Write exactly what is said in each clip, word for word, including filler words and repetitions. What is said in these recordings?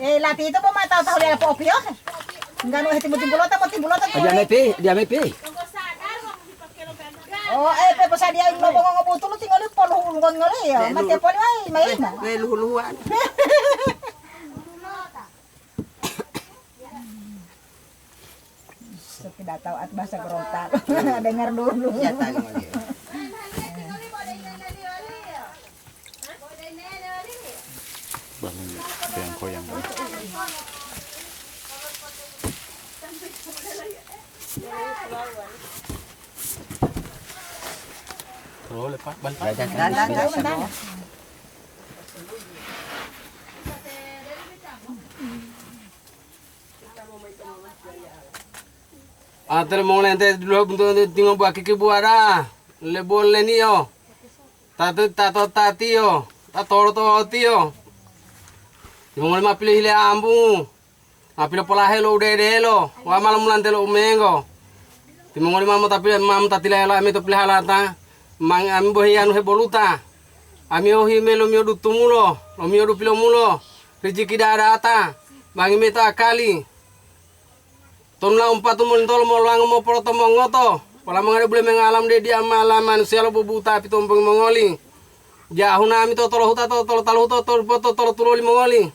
Eh, lati itu bo mata tahu dia po opio. Enggak no hetimu timbulota mo timbulota. Dia mepi, dia mepi. Oh, eh, pe posadiya lo bongo ngobutulu tingoli polu ngoli ya. Mati poli wai, mai mo. Wai luhu-luhuan. Tidak tahu at bahasa Gorontalo. Dengar dulu. Iya, tanya lagi. Bangun koyang-koyang. Oh, lepas, balik. Dadah, dadah, dadah. Atele mongolente duluhe buntu tingo buakiki buwada, le boleniyo, tatu tato tatiyo, tatolo totiyo. Timongoli ma pilohile ambungu, ma pilopolahe lo udedelo, wawu ma lomulante lo umenggo. Timongoli ma mota pile-, ma mota tilayalo ami to pilahalata, ma ami bohiyanu heboluta. Ami ohi me lomiyodu tumulo, lomiyodu pilomulo, rijiki dadata, bangi me to akali. Tonu la umpatu molintolo mololango mopoloto mongoto, polamongade bule mengalamu de diamala manusiya lo bubuta pitombangi mongoli. Jahuna ami to tolohuta to tolotalo huto to poto tolotuloli mongoli.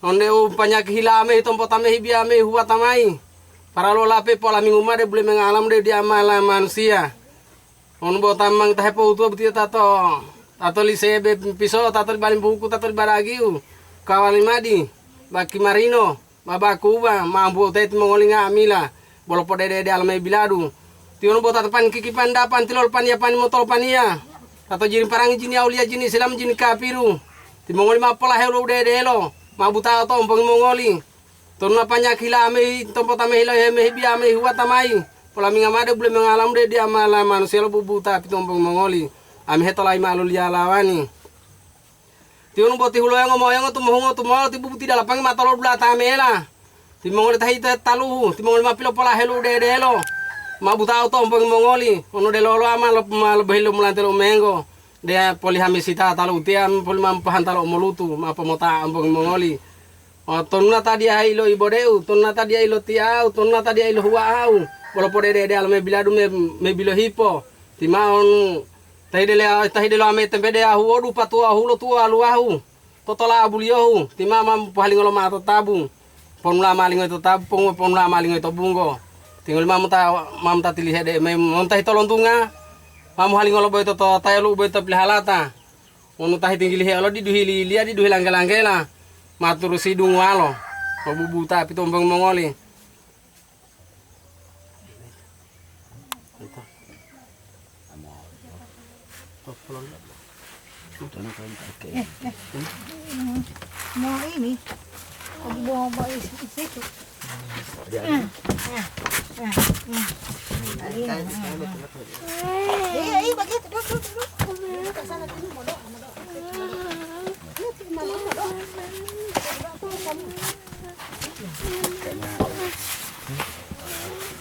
Onde u panyaki hila amehi tompota mehi biya mehi huwata mayi. Paralu olape polamingu made bule mengalamu de diamala manusiya. Wonu bo tamang ta hepohutuwa botiya tato, tato li sebe piso, tato li balimbuku, tato li baragiu, kawali madi, baki marino, babakuwa, mambu otayi timongoli nga'amila, bolo podede-ede alamayi biladu. Tiwonu bo tato pani kiki pani dapan tilolo paniya pani motolo paniya, tato jini parangi jini awliya jini Islam jini kapiru, timongoli ma polahe lo udedelo, ma buta oto ompongi mongoli. Tonu napanyaki hila ameyi, tompota mehi lohe mehi biya mehi huwata mayi, polaminga made bule mengalamu de diamala manusiya lo bubuta pitombangi mongoli, ami hetolayi ma'o loliyalawani. Tiwonu boti huloyango moyongo tumohungo tumolo ti bubuti dalapangi matolo dulata mela. Timongoli ta hita taluhu, timongoli ma pilopolahe lo udedelo, ma buta oto ompongi mongoli, wonu deloloa ma lo-, ma lobohi lo mulante lo umenggo. De polihami sita talo utiya, poli ma mpahantalo u molutu, ma pomota ombongi mongoli. O, tonuna ta diya ilo ibodeu, tonuna ta diya ilo tiau, tonuna ta diya ilo huwaau, bolo podede-ede alame biladu me, me bilohipo. Timao nu tahidele, tahidelo ame tempede ahuwodu patuwahu lo tuwaluwahu. Totola buliyohu, ti ma, ma pohalingo lomao to tabu, ponula malingo to tabu, pongu ponula malingo to bunggo. Tingoli ma mota, ma mota tilihede me monta hitolontunga, ma mohalingo lo boyito to tayalu boyito pilahalata. Wonu ta hitinggilihe olo didu hililiya, didu hilangge-langgela, ma turusi dunguwalo, mobubuta pitombongi mongoli. Mau ini, mau, mau isi, isi itu. Iya, iya, begitu, duduk, duduk, duduk. Ke sana dulu, mau doa, mau doa.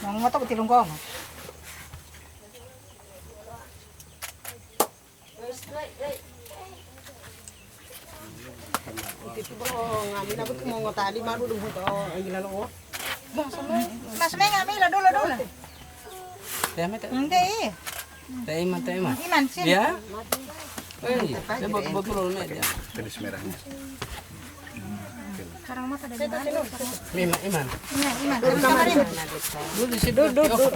Mau ngotot betul, Ngkong. Mas, me nga'amila dulu, dulu. Teme, teme. Enggak, iya. Teh Iman, teh Iman. Iman, sini. Ya? Eh, dia buat botol dulu, Nek, dia. Tenis merahnya. Sekarang mah pada di mana? Iman, Iman. Iya, Iman. Duduk, duduk, duduk. Duduk di situ. Duduk, duduk.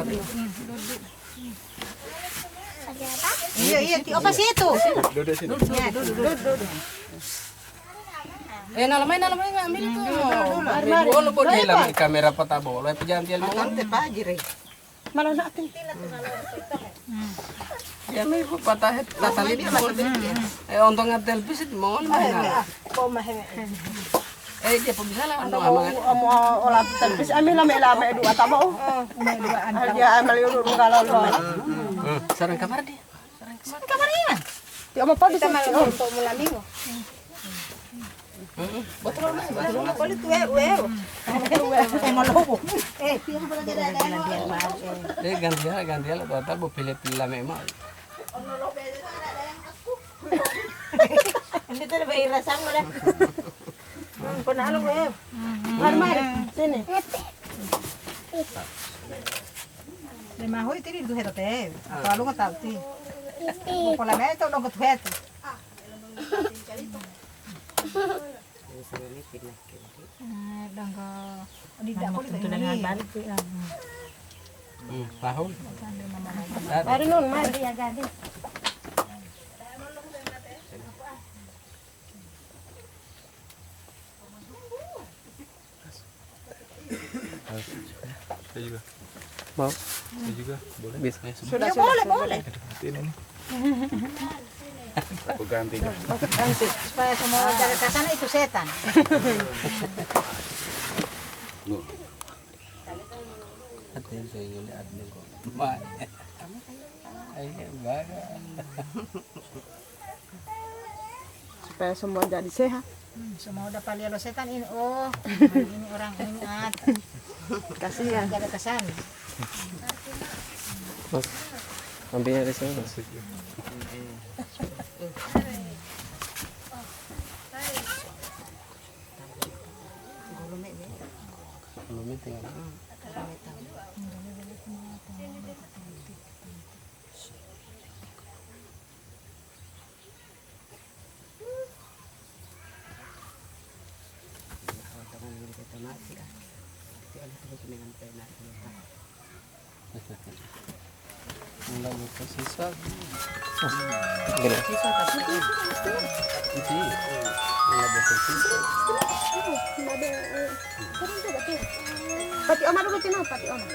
Iya, iya, ti-, apa sih itu? Duduk sini. Ya, duduk, duduk, duduk. Eh, nalamai, nalamai, ngambil itu. Dulu, dulu, dulu. Mari, mari. Bolo, bolo, hilang di kamera peta bolo, eh, pejantian mau. Tante Fajri. Malah nak tintin. Dia mau ibu patah, eh, tata lipi, bolo. Eh, untung ada televisi, mau mana? Kok mah, eh. Eh, dia pun bisa lah, anu, mau, amangan. Mau olah televisi, ambil lah, ambil lah, ambil dua, tak mau. Oh, ambil dua, ambil. Ah, dia ambil dulu, kalau lo. Hmm, sarang kamar dia. Sarang kamar. Sarang kamar, iya. Dia mau apa di sini? Kita malam untuk mula minggu. Hmm, betul lah, betul lah. Kalau itu, eh, eh. Eh, mau lo. Eh, dia mau belajar ada, ada. Eh, gantian, gantian lah, total mau pilih-pilih lah memang. Ini tuh lebih rasa, udah. Pona alo gue. Mari, mari, sini. Lemahui tiri duhe tote. Kalau nggak tahu ti. Pola mai to dongko tuhe tu. Eh, dongko. Tidak boleh tentu dengan ini. Balik sih. Hmm, paham. Mari nun, mari. Iya, gadis. Saya juga. Mau? Saya juga. Boleh? Bisa. Ya, sudah. Ya, boleh, boleh. Matiin ini. Aku ganti. Ganti. Supaya semua warga Rekasana itu setan. Aten saya ngeliat nih kok. Mak. Ayo, baga. Supaya semua jadi sehat. Hmm, semua udah palia lo setan ini. Oh, ini orang ini at. Kasihan. Jaga kesan. Mas, ambilnya di sini, Mas. Belum itu ya. Enggak butuh siswa. Gini. Siswa tapi itu. Enggak butuh siswa. Pati oma dulu, Cina, pati oma.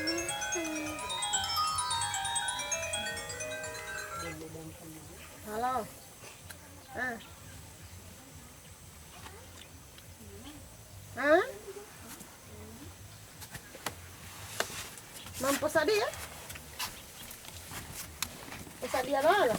Halo. Ah. Hah? Mam posadiya? Posadiya lolo.